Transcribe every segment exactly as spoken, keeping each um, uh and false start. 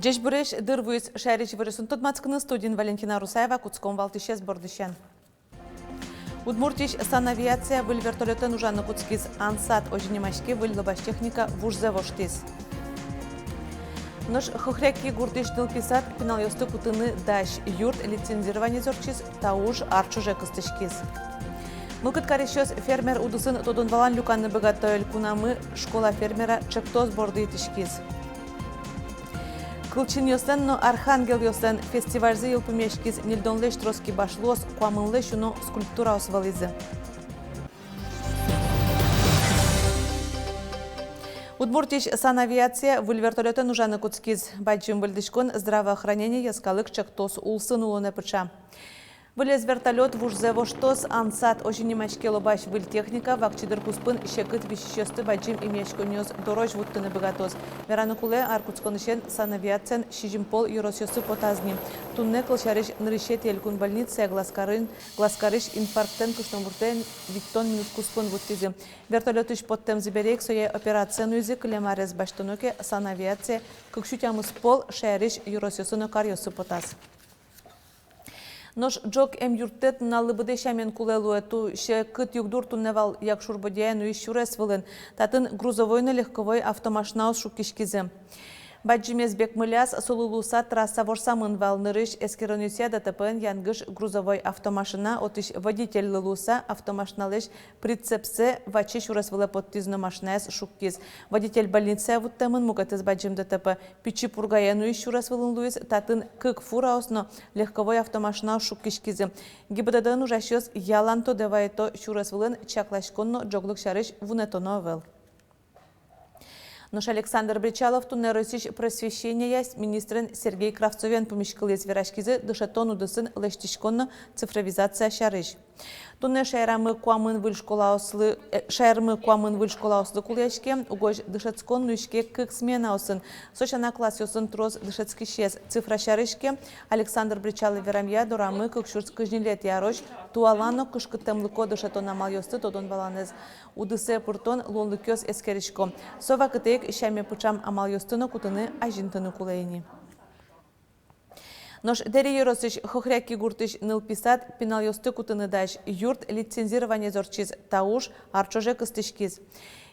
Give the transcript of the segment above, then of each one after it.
Ӟечбуресь! Дыр вуиз шаерысь иворъёсын тодматскыны. Студиын Валентина Русаева. Кутском валтӥсез бордысен. Удмуртиысь «Санавиация» выль вертолётэн ужаны кутскиз. «Ансат» озьы нимаське выль лобась техника, вужзэ воштӥз. Нош Хохряки гуртысь нылпи сад пиналъёсты кутыны дась. Юрт лицензированиез ортчиз, та уж ар ӵоже кыстӥськиз. Мылкыд карисьёс фермер удысын тодон-валан люканы быгато. Элькунамы «Школа фермера» ӵектос борды итӥськиз. Кылчинъёслэн но архангелъёслэн фестивальзы йылпумъяськиз. Ньыльдонлэсь трос кибашлыос, куамынлэсь уно скульптураос вӧлӥзы. Удмуртиысь «Санавиация» выль вертолётэн ужаны кутскиз. Бадӟым выльдӥськон «Здравоохранение» йӧскалык ӵектос улсын улонэ пыӵа. Вылез вертолёт вужзэ воштоз. «Ансат» озьы нимаське лобась выль техника вакчи дыр куспын секыт висисьёсты бадӟым эмъяськонъёс дорозь вуттыны быгатоз. Вераны кулэ, ар кутсконысен «Санавиациен» сизьым пол ёросъёсы потаз ни. Туннэ, кылсярысь, нырысетӥ элькун больницае Глазкарын, Глазкарысь инфарктэн кышномуртэн витьтон минут куспын вуттӥзы. Вертолётысь поттэмзы бере ик сое операцие нуизы. Кылем арез басьтоно ке, «Санавиация» кык сю тямыс пол шаерысь ёросъёсы но каръёсы потаз. Нош ӝог эмъюрттэт нуналлы быдэ сямен кулэ луэ. Туэ секыт югдур туннэ вал Якшур-Бӧдьяе нуись сюрес вылын. Татын грузовой но легковой автомашинаос шуккиськизы. Бадӟымез бекмыляз, солы луыса трасса ворсамын вал. Нырысь эскеронъёсъя ДТП-ын янгыш грузовой автомашина, отысь водительлы луыса, автомашиналэсь прицепсэ ваче сюрес вылэ поттӥз но машинаез шуккиз. Водитель больницае вуттэмын. Мукетыз бадӟым ДТП Пичи Пургае нуись сюрес вылын луиз. Татын кык фураос но легковой автомашинаос шуккиськизы. ГИБДД-ын ужасьёс ялан тодэ вайыто: сюрес вылын чакласькон но ӝоглык сярысь вунэтоно ӧвӧл. Нош Александр Бречалов туннэ Россиысь просвещенияя министрен Сергей Кравцовен пумиськылӥз. Вераськизы дышетон удысын лэсьтӥськон но цифровизация сярысь. Туннэ шаерамы куамын выль школаослы, э, шаермы куамын выль школаослы кулэяське. Угось дышетскон нуиське кык сменаосын. Со сяна, классъёсын трос дышетскисез. Цифра сярысь ке, Александр Бречалов верамъя, дорамы кык сюрс кызь ньылетӥ арозь туала но кышкыттэмлыко дышетон амалъёсты тодон-валанэз удысэ пыртон луонлыкъёс эскерисько. Со вакытэ ик сяме пыӵам амалъёсты но кутыны, азинтыны кулэ ини. Нош Дэри ёросысь Хохряки гуртысь нылпи сад пиналъёсты кутыны дась. Юрт лицензированиез ортчиз, та уж ар ӵоже кыстӥськиз.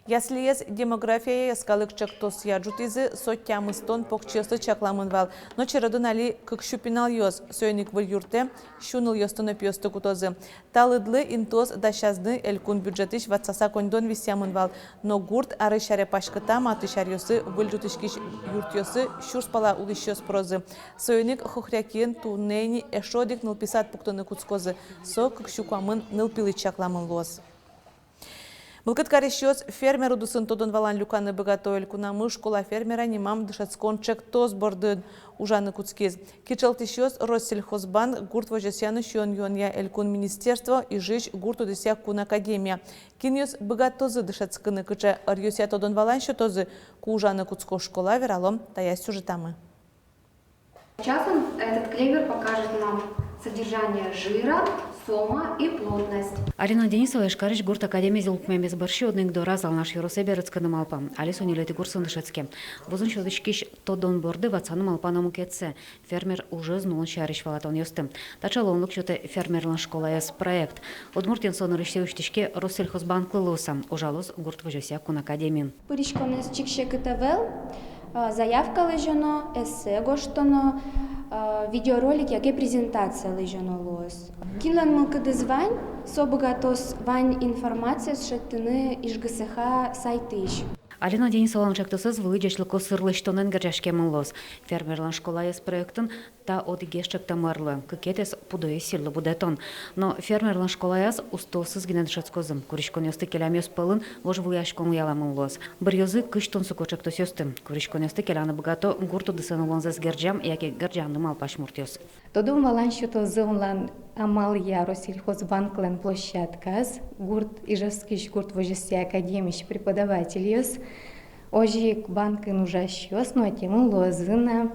Яслиез «Демография» йӧскалык ӵектосъя ӝутӥзы. Со тямыстон покчиослы чакламын вал, но чередын али кык сю пиналъёс. Соин ик выль юртэ сю нылъёсты но пиосты кутозы. Та лыдлы интыос дасязны элькун бюджетысь ватсаса коньдон висъямын вал. Но гурт арысь аре паськыта. Матысь аръёсы выль ӝутӥськись юртъёсы сюрс пала улӥсьёс пырозы. Соин ик Хохрякиын туннэ ини эшшо одӥг нылпи сад пуктыны кутскозы. Со кык сю куамын нылпилы чакламын луоз. Мылкыд карисьёс фермер удысын тодон-валан люканы быгато. Элькунамы «Школа фермера» нимам дышетскон ӵектос бордын ужаны кутскиз. Кичӧлтӥсьёс Россельхозбанк, гурт возёсъя но сиён-юонъя элькун министерство, Ижысь гурт удысъя кун академия. Кинъёс быгатозы дышетскыны, кыӵе ӧръёсъя тодон-валан сётозы, ку ужаны кутско школа, вералом таяз сюжетамы. Сейчас он, этот клевер, покажет нам содержание жира, сома и плотность. Алина Денисова Ижкарысь гурт академиез йылпумъямез бӧрсьы одно ик дораз, Алнаш ёросэ берытскыны малпа. Али со ньылетӥ курсын дышетске. Вузын сётӥськись тодон борды ватсаны малпа на мукетсэ, фермер ужез нуон сярысь валатонъёсты. Таӵе луонлык сётэ «Фермерлэн школаез» проект. Удмуртиын со нырысьсэ усьтӥське Россельхозбанклы луыса, ужалоз гурт возёсъя кун академиын. Пыриськонэз чик секыт ӧвӧл, а, заявка лэзёно, эссе гожтоно, а, видеоролик яке презентация лэзёно луоз. Кинлэн мылкыдыз вань, со быгатоз вань информациез шедьтыны ИжГСХ сайтысь. Алина Денисовалэн ӵектосэз вылӥ ӟечлыко сыр лэсьтонэн герӟаськемын луоз. «Фермерлэн школаез» проектын та одӥгез ӵектэмъёс ӧрлы, кыкетӥез — пудоез сӥльлы будэтон. Но «Фермерлэн школаяз» устоосыз гинэ дышетскозы. Куриськонъёсты келямъёс пӧлын вожвылъяськон луэламын луоз. Быръёзы кызь тунсыко ӵектосъёсты. Куриськонъёсты келяны быгато гурт удысын улонзэс герӟам яке герӟаны малпась муртъёс. Тодон-валан сётозы онлайн амалъя Россельхозбанклэн площадкаез, гурт, Ижевскысь гурт возёсъя академиысь преподавательёс, озьы ик банкын ужасьёс, но ӧтемын луозы на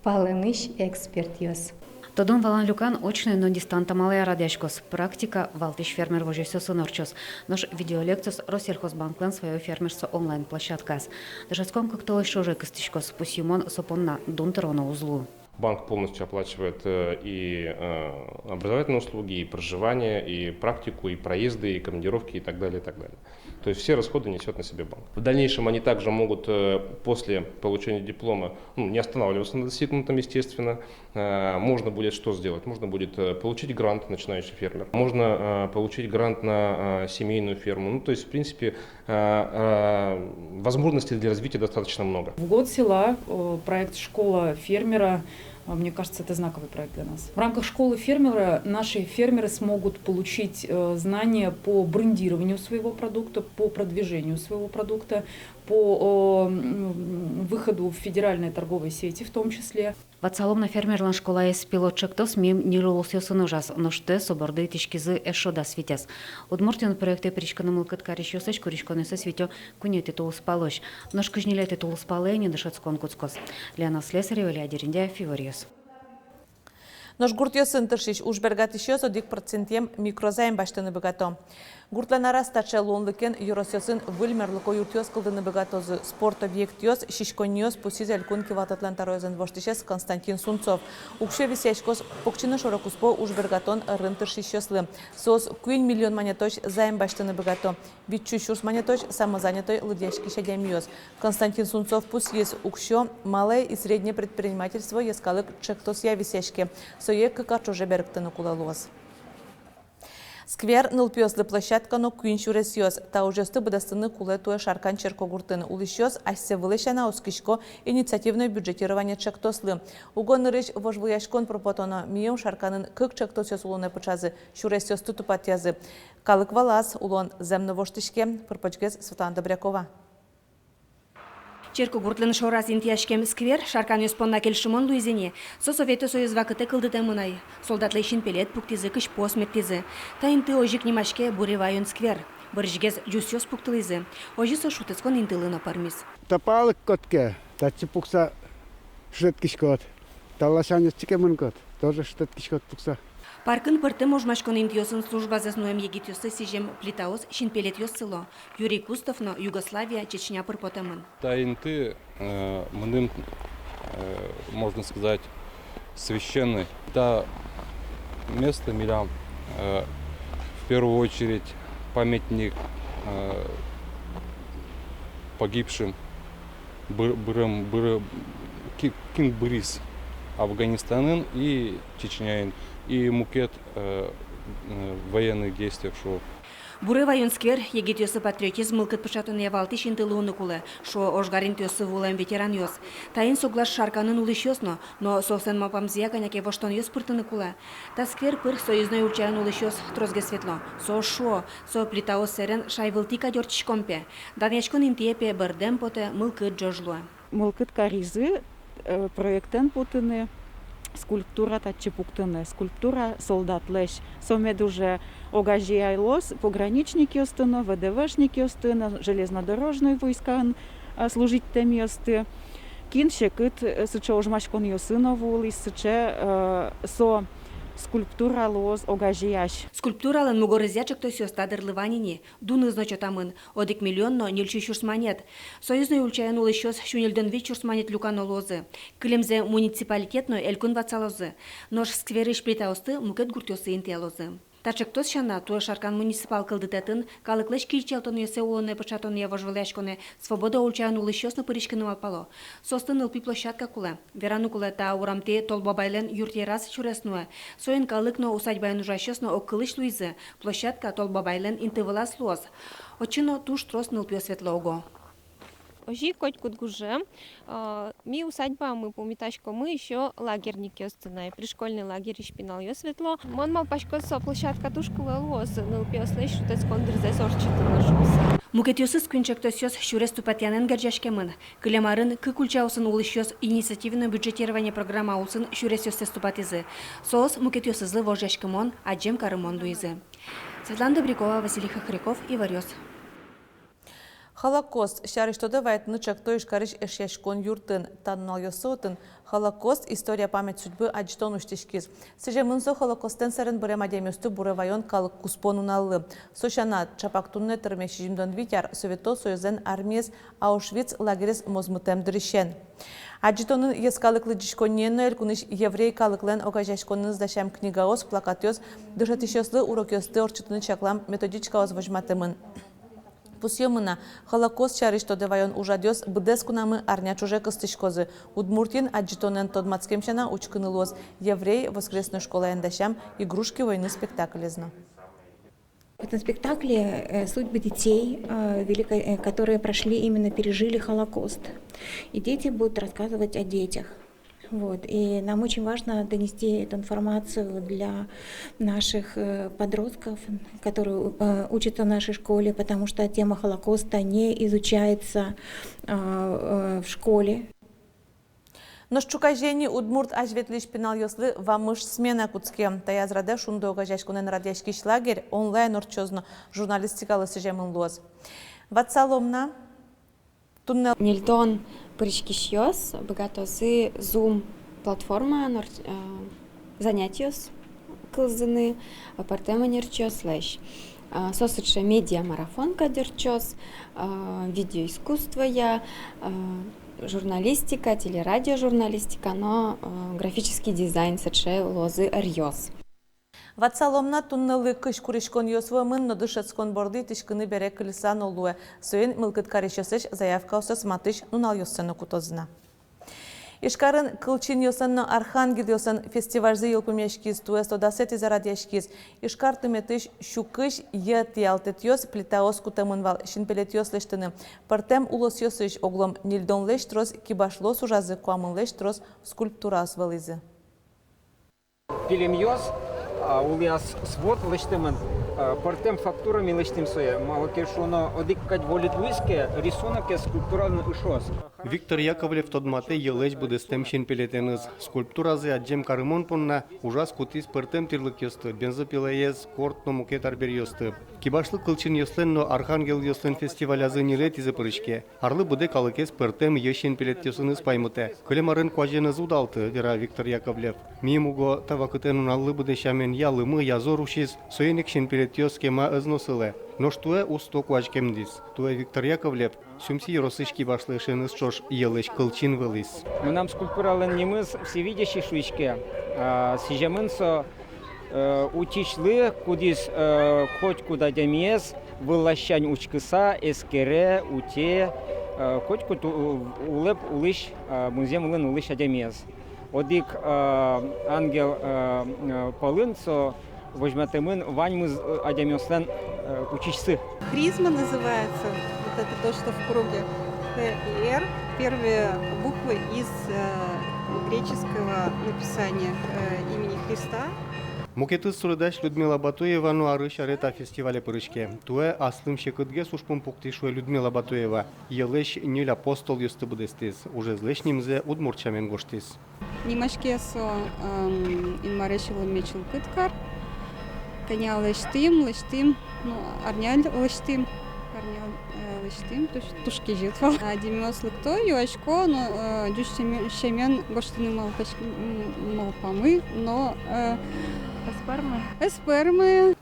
палэнысь экспертъёс. Тодон-валан люкан очной но дистант амалъя радъяськоз. Практика валтӥсь фермер возёсъёсын ортчоз. Нош видеолекциос Россельхозбанклэн «Своё фермерство» онлайн-площадкаяз. Дышетскон кык толэзь ӵоже кыстӥськоз, пусйымон со понна дун тыроно уз луы. Банк полностью оплачивает, э, и, э, образовательные услуги, и проживание, и практику, и проезды, и командировки, и так далее, и так далее. То есть все расходы несёт на себе банк. В дальнейшем они также могут, э, после получения диплома, ну, не останавливаться на достигнутом, естественно. Э, можно будет что сделать? Можно будет, э, получить грант, начинающий фермер. Можно, э, получить грант на, э, семейную ферму. Ну, то есть, в принципе, э, э, возможностей для развития достаточно много. В год села, э, проект «Школа фермера», э, мне кажется, это знаковый проект для нас. В рамках «Школы фермера» наши фермеры смогут получить, э, знания по брендированию своего продукта, по продвижению своего продукта, по, э, м, выходу в федеральные торговые сети в том числе. Ватсалом на, фермерлэн школаез пилот ӵектос мим ньыль улосъёсын ужаз, нош тае со борды итӥськизы эшшо дас витез. Удмуртиын проекте пыриськыны мылкыд карисьёслэсь куриськонъёссэс витё куинетӥ тулыспалозь. Нош кызь ньылетӥ тулыспалэ ини дышетскон кутскоз. Лена Слесарева, Илья Дерендяев, «Иворъёс». Нош гуртъёсын тыршись ужбергатӥсьёс одӥг процентъем микрозайм басьтыны быгато. Гуртлэн араз таӵе луонлыкен ёросъёсын выль мерлыко юртъёс кылдыны быгатозы, спорт объектъёс, сиськонниос, пусйиз элькун кивалтэтлэн тӧроезлэн воштӥсез Константин Сунцов. Уксё висъяськоз покчи но шоро-куспо ужбергатон ӧрын тыршисьёслы. Соос куинь миллион манетозь займ басьтыны быгато. Витьсю сюрс манетозь самозанятой лыдъяськись адямиос. Константин Сунцов пусйиз, уксё «Малое и среднее предпринимательство» йӧскалык ӵектосъя висъяське. Сое кык ар ӵоже берыктыны кулэ луоз. Сквер, нылпиослы площадка но куинь сюресъёс. Та ужъёсты быдэстыны кулэ туэ Шаркан черкогуртын. Улӥсьёс асьсэ вылэ сяна оскисько инициативное бюджетирование ӵектослы. Уго нырысь вожвылъяськон пыр пото но, миым Шарканын кык ӵектосъёс улонэ пыӵазы, сюресъёсты тупатъязы. Калык валаз, улон зэм но воштӥське. Пыр-почгес Светлана Добрякова. Черкогуртлэн шораз интыяськем сквер шарканъёс понна кельшымон луиз ини. Со Совет Союз вакытэ кылдытэмын ай. Солдатлэсь синпелет пуктӥзы, кызьпу ӧз мертӥзы. Та инты озьы ик нимаське Буре ваён сквер. Бӧрысьгес ӟусъёс пуктылӥзы. Озьы со шутэтскон интылы но пӧрмиз. Та палык кот ке, татчы пукса шутэтскиськод. Та ласянь отчы ке мынӥськод, тоже шутэтскиськод пукса. Паркын пӧртэм ожмаськон интыосын службазэс нуэм егитъёслы сӥзем плитаос, синпелетъёс сыло. Юрий Кустов но Югославия, Чечня пыр потэмын. Та инты, э, мыным, э, можно сказать, священный. Та место милям, э, в первую очередь, памятник, э, погибшим быр-, бырем, бырем, ки-, кин быриз Афганистанын и Чечняын, и мукет, э, э, военных действиях, шуо. Буре ваён сквер егитъёслы патриотизм мылкыд пыӵатонъя валтӥсь инты луыны кулэ, шуо ожгар интыосты вуылэм ветеранъёс. Таин соглаш Шарканын улӥсьёс но, но соослэн малпамзыя кӧня ке воштонъёс пыртыны кулэ. Та сквер пыр Союзной ульчаын улӥсьёс тросгес ветло. Соос шуо, со плитаос сэрен шай вылтӥ кадь ортчиськом пе. Данъяськон интые пе бӧрдэм потэ, мылкыд ӝож луэ. Мылкыд каризы, э, проектэн потыны, скульптура татчы пуктыны, скульптура солдатлэсь. Со мед уже огазеялоз пограничникъёсты но, ВДВшникъёсты но, железнодорожной войскаын, э, служитьтэмъёсты. Кин секыт, э, сыӵе ожмаськонъёсы но вуылӥз, сыӵе, э, со скульптура луоз огазеясь. Скульптуралэн мугорызъя ӵектосъёс та дырлы вань ини. Дуныз но чотамын, одӥг миллион но ньыльсю сюрс манет. Союзной ульчаын улӥсьёс сю ньыльдон вить сюрс манет люкано луозы. Кылемзэ муниципалитет но элькун ватсалозы. Нош скверысь плитаосты мукет гуртъёсы интыялозы. Та ӵектос сяна, туэ Шаркан муниципал кылдытэтын калыклэсь кичӧлтонъёссэ улонэ пыӵатонъя вожвылъяськонэ «Свобода» ульчаын улӥсьёс но пыриськыны малпало. Соосты нылпи площадка кулэ. Вераны кулэ, та урамтӥ Тол Бабайлэн юртъераз сюрес нуэ. Соин калык но, усадьбаын ужасьёс но огкылысь луизы. Площадка Тол Бабайлэн инты вылаз луоз. Отчы но туж трос нылпиос ветло уго. Озьы котькуд гужем, э, ми усадьбамы пумитаськомы ещё лагерникъёсты на, пришкольный лагерысь пиналъёс ветло. Мон малпасько, со площадка туж кулэ луоз нылпиослэсь шутэтскон дырзэс ортчытыны шуыса. Мукетъёсыз куинь ӵектосъёс сюрес тупатъянэн герӟаськемын. Кылем арын кык ульчаосын улӥсьёс инициативное бюджетирование программа улсын сюресъёссэс тупатӥзы. Соос мукетъёсызлы вожъяськымон, адӟем карымон луизы. Светлана Добрякова, Василий Хохряков, «Иворъёс». Холокост сярысь тодэ вайытыны чакто Ижкарысь Эшъяськон юртын. Та нуналъёсы отын «Холокост. История, память, судьбы» адӟытон усьтӥськиз. Сӥземын со Холокостэн сэрен бырем адямиосты буре ваён калык куспо нуналлы. Со сяна, чапак туннэ, тырме сизьымдон вить ар, Совето Союзлэн армиез Аушвиц лагерез мозмытэм дырысен. Адӟытонын йӧскалык лыдӟиськонниен но элькунысь еврей калыклэн огазеяськоныныз дасям книгаос, плакатъёс, дышетӥсьёслы урокъёсты ортчытыны чаклам методичкаос возьматэмын. Пусъёмы на, Холокост сярысь тодэ ваён ужрадъёс быдэс кунамы арня ӵоже кыстӥськозы. Удмуртиын адӟытонэн тодматскем сяна, учкыны луоз еврей воскресной школаен дасям «Игрушки войны» спектаклез но. В этом спектакле, э, судьбы детей, э, велико-, э, которые прошли, именно пережили Холокост. И дети будут рассказывать о детях. Вот. И нам очень важно донести эту информацию для наших, э, подростков, которые, э, учатся в нашей школе, потому что тема Холокоста не изучается, э, э, в школе. Нош ӵуказе ини удмурт азьветлӥсь пиналъёслы «Вамыш» смена кутске. Таяз радэ «Шунды» огазеяськонэн радъяськись лагерь онлайн ортчоз но журналистикалы сӥземын луоз. Ватсалом на, туннэ ньыльдон пыриськисьёс быгатозы Zoom платформаын ор-, э, занятиос кылзыны, а, пӧртэм ӧнерчиослэсь. А, со сыӵе медиамарафон кадь ортчоз, а, видеоискусствоя, а, журналистика, телерадиожурналистика но, а, графический дизайн, сыӵе луозы ӧръёс. Ватсалом на, туннэлы кызь куриськонъёс вуэмын, но дышетскон борды итӥськыны бере кыльыса но луэ. Соин мылкыд карисьёслэсь заявкаоссэс матысь нуналъёссэ но кутозы на. Ижкарын кылчинъёслэн но архангелъёслэн фестивальзы йылпумъяськиз. Туэ со дасэтӥзэ радъяськиз. Ижкар тыметысь сю кызь йӧ тӥялтэтъёс, плитаос кутэмын вал синпелетъёс лэсьтыны. Пӧртэм улосъёсысь оглом ньыльдонлэсь трос кибашлыос ужазы, куамынлэсь трос скульптураос вылӥзы. Пилемъёс, а, улӥяз свод лэсьтэмын, а, пӧртэм фактурамы лэсьтэм сое. Малы ке шуоно, одӥг кадь вольыт луиз ке, рисунокез скульптуралэн ышоз. Виктор Яковлев тодматэ йӧлэсь быдэстэм синпелетэныз. Скульптуразэ адӟем карымон понна ужаз кутӥз пӧртэм тӥрлыкъёсты, бензопилаез, корт но мукет арбериосты. Кибашлы кылчинъёслэн но архангелъёслэн фестивалязы ньылетӥзэ пыриське. Арлы быдэ калыкез пӧртэм йӧ синпелетъёсыныз паймытэ. Кылем арын куазен ӧз удалты, вера Виктор Яковлев. Миым уго та вакытэ нуналлы быдэ сямен я лымы, я зор усиз, соин ик синпелетъёс кема ӧз но сылэ. Нош туэ усто куазь кемдӥз. Туэ Виктор Яковлев Сюмси ёросысь кибашлы эшеныз ӵош йӧлэсь кылчин вылӥз. Мынам скульптуралэн нимыз «Всевидящий» шуиське. А, сӥземын со, э, утисьлы, кудӥз, э, котькуд адямиез вылласянь учкыса, эскере, уте, э, котькуд у-, улэп улӥсь, э, музъем улын улӥсь адямиез. Одӥг, э, ангел, э, э, пӧлын со возьматэмын ваньмыз, э, адямиослэн, э, утисьсы. Харизма называется, вот это то, что в круге. Х и Р, первые буквы из, э, греческого написания, э, имени Христа. Мукетыз суредась Людмила Батуева но арысь аре та фестивале пыриське. Туэ аслым секытгес ужпум пуктӥз, шуэ Людмила Батуева. Йӧлэсь ньыль апостолъёсты быдэстӥз, ужезлэсь нимзэ удмурт сямен гожтӥз. Нимаське со, эм, «Инмаре сюлэмме чылкыт кар». Кӧня лэсьтӥм, лэсьтӥм, ну, арня лэсьтӥм, арня, э, лэсьтӥм, туж, туж кезьыт вал. Адямиос лыкто, юасько, но, э, ӟуч сяме-, сямен гожтыны малпаськ-, м, малпамы, но, э, ӧз пӧрмы. Ӧз пӧрмы.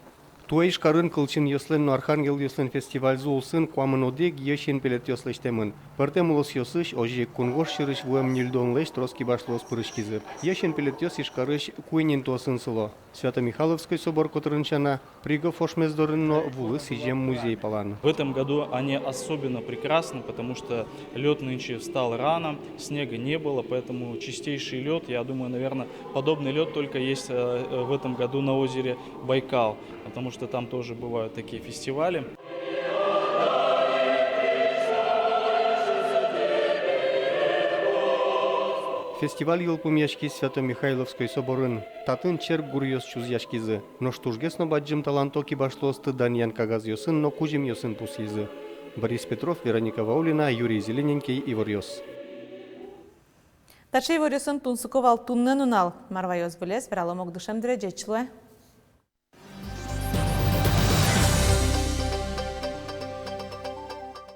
Туэ Ижкарын кылчинъёслэн но архангелъёслэн фестивальзы улсын куамын одӥг йӧ синпелетъёс лэсьтэмын. Пӧртэм улосъёсысь, озьы ик кунгож сьӧрысь вуэм ньыльдонлэсь трос кибашлыос пыриськизы. Йӧ синпелетъёс Ижкарысь куинь интыосын сыло. Свято-Михайловской собор котырын сяна, Пригов ошмес дорын но вулы сӥзем музей палан. В этом году они особенно прекрасны, потому что лёд нынче встал рано, снега не было, поэтому чистейший лёд. Я думаю, наверное, подобный лёд только есть, э, э, в этом году на озере Байкал, потому что там тоже бывают такие фестивали. Фестиваль йылпумъяськиз Свято-Михайловской соборын. Татын черк гуръёс чузъяськизы. Нош тужгес но бадӟым таланто кибашлыосты данъян кагазъёсын но кузьымъёсын пусйизы. Борис Петров, Вероника Ваулина, Юрий Зелененький, «Иворъёс». Таӵе иворъёсын тунсыко вал туннэ нунал. Мар ваёз выльысь, вералом ук дышем дыре. Ӟеч луэ.